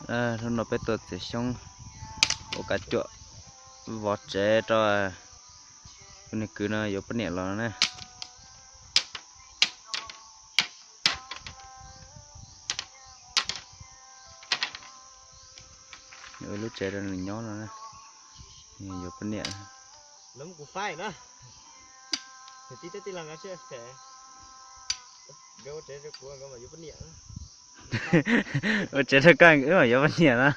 Hnub no peb tua txiav xyoob ua kav cuam vov tsev rau kuv niag kwv no yuav poj niam los na. Ua lub tsev rau nws nyob no na, yuav poj niam. Ua tsev rau koj wb mas yuav poj niam na.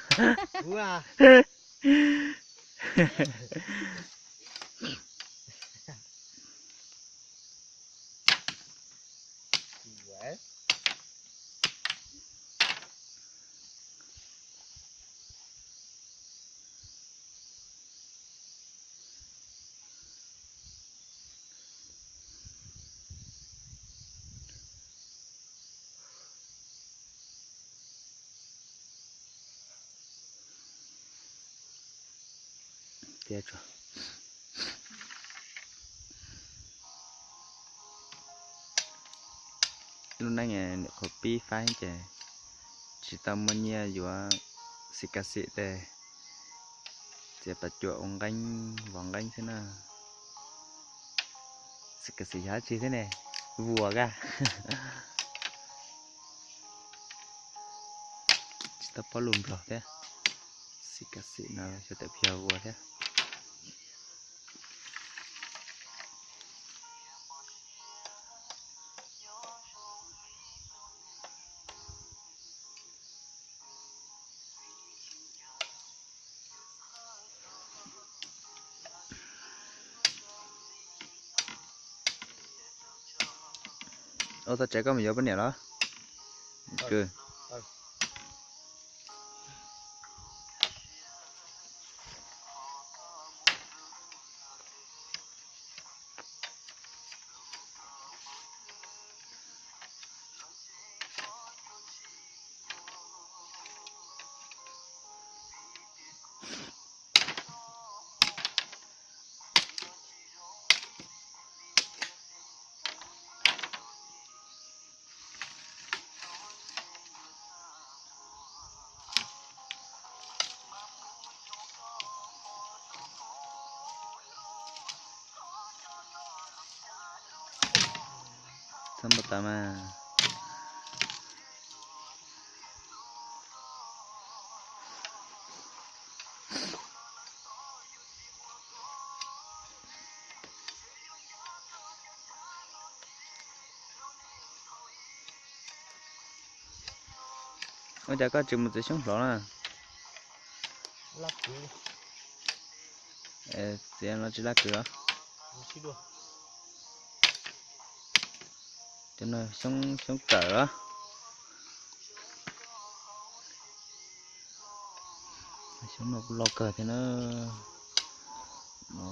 Lub neej nyuam qhuav pib faib ces tsis tau muaj nyiaj yuav xim kas xim tes txiav pas cuam ua nqeeb vov nqeeb xwb na. Xim kas xim yog dab tsi thiab ne? Vuas kaj. Tsis tau paub lus Nplog thiab. Xim kas xim no xyov tes yog vuas thiab. Ua tau tsev koj mus yuav poj niam los? Txhob npau taws mas. Ua cas koj tsis mus txiav xyoob hlob na? Txiav no tsis laj kws los? Cov no xyoob kawm los? Xyoob no kuj loj kawg thiab na. No,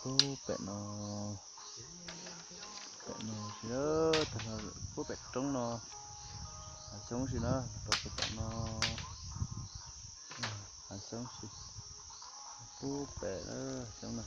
pub pem no, pem no, pub pem roob no, hav xyoob si na, rau pem no, hav xyoob si, pub pem xyoob na.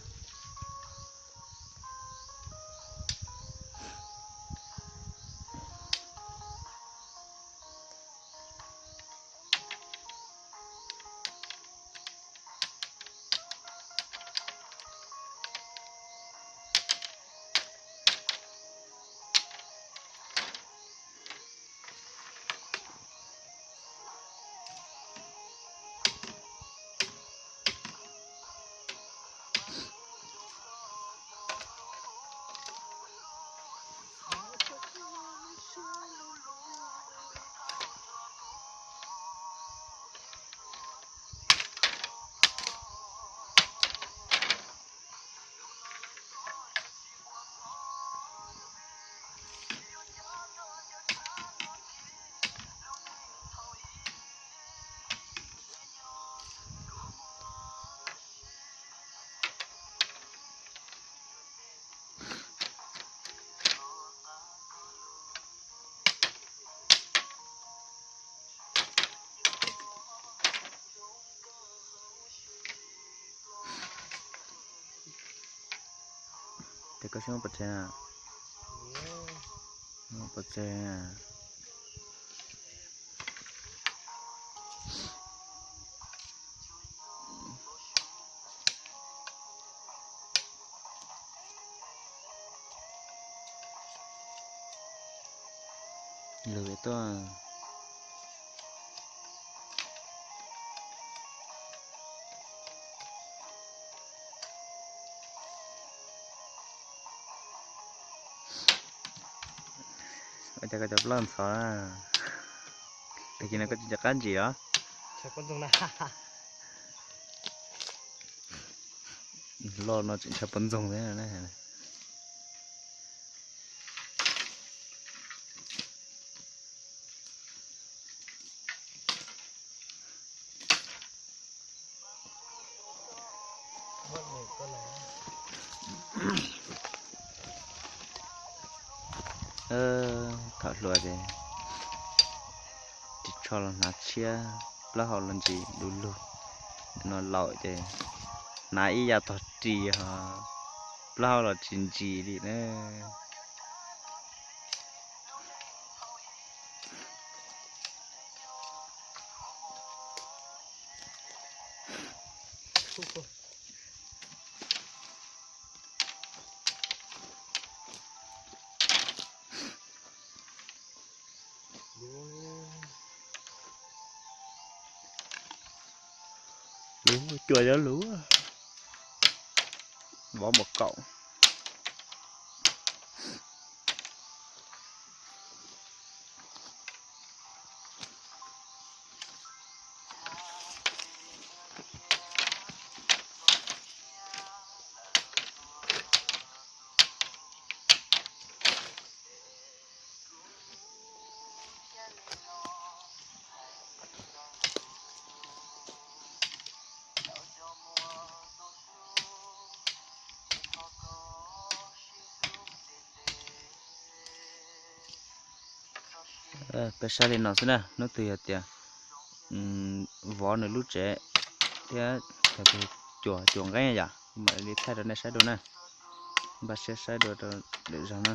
Ces koj xyoob pov tseg na? Pov tseg. Lug tuaj. Ua cas koj cov plaub ntxhov na? Tag kis no koj tsis nco qab ntsis os. Loj no tseem ntshav pov ntxoog thiab na. Thaum hluas ces ris tsho los hnav tshiab, plaub hau los ntsis du lug. No laus ces hnav ib yav tog ris ho plaub hau los tsis ntsis li na. Luv cua cov luv, vov npaum kaum. Peb saib li no xwb na, hnub twg yog tias vov nws lub tsev thiab cua, cua nqeeb yom, mam li thaij rau nej saib dua na. Npaj siab saib dua rau lwm zaug na.